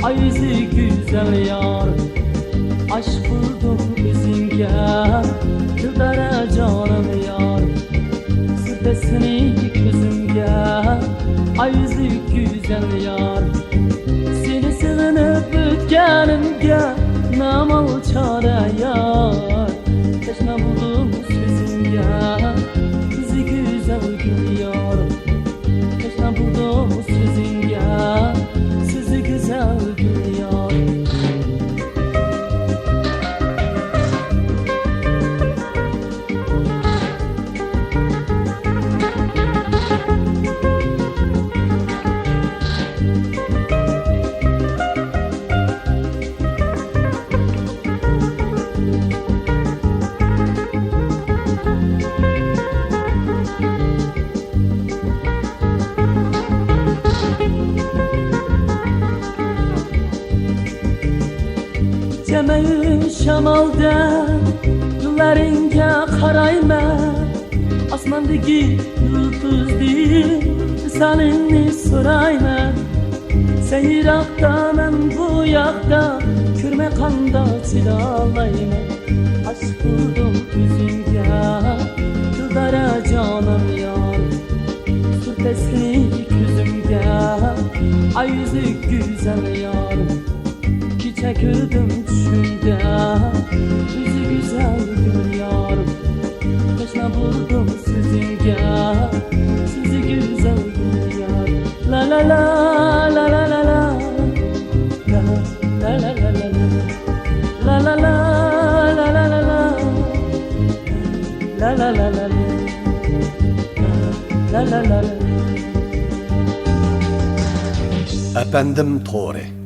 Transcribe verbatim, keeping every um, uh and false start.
ئاي يۈزى گۈزەل يار، ئاشىق بولدۇم ئۆزۈڭگە، دىلدارە جانىم يار. سۈرتە سېنى كۆزۈمگە، ئاي يۈزى گۈزەل يار. سېنى سېغىنىپ ئۆتكەنىمگە نامال چارە يار. تەشنا بولدۇم سۆزۈڭگە، يۈزى گۈزەل گۈل يار. تەشنا بولدۇم سۆزۈڭگە، سۆزى گۈزەل گۈل يار. جەمەل شامالدا گۈللەرىڭگە قارايمەن، ئاسماندىكى يۇلتۇزدىن ۋىسالىڭنى سورايمەن. سەن يىراقتا، مەن بۇ ياقتا، كۆرمەي قانداق چىدالايمەن؟ ئاشىق بولدۇم ئۆزۈڭگە، دىلدارە جانىم يار. سۈرتەي سېنى كۆزۈمگە، ئاي يۈزى گۈزەل يار. كېچە كۆردۈم چۈشۈمدە، ئۆزى گۈزەل گۈل يار. تەشنا بولدۇم سۆزۈڭگە، سۆزى گۈزەل گۈل يار. لا لا لا، لا لا لا لا. لا لا لا لا لا. لا لا لا، لا لا لا لا. لا لا لا لا لا. لا لا لا لا. ئەپەندىم تورى.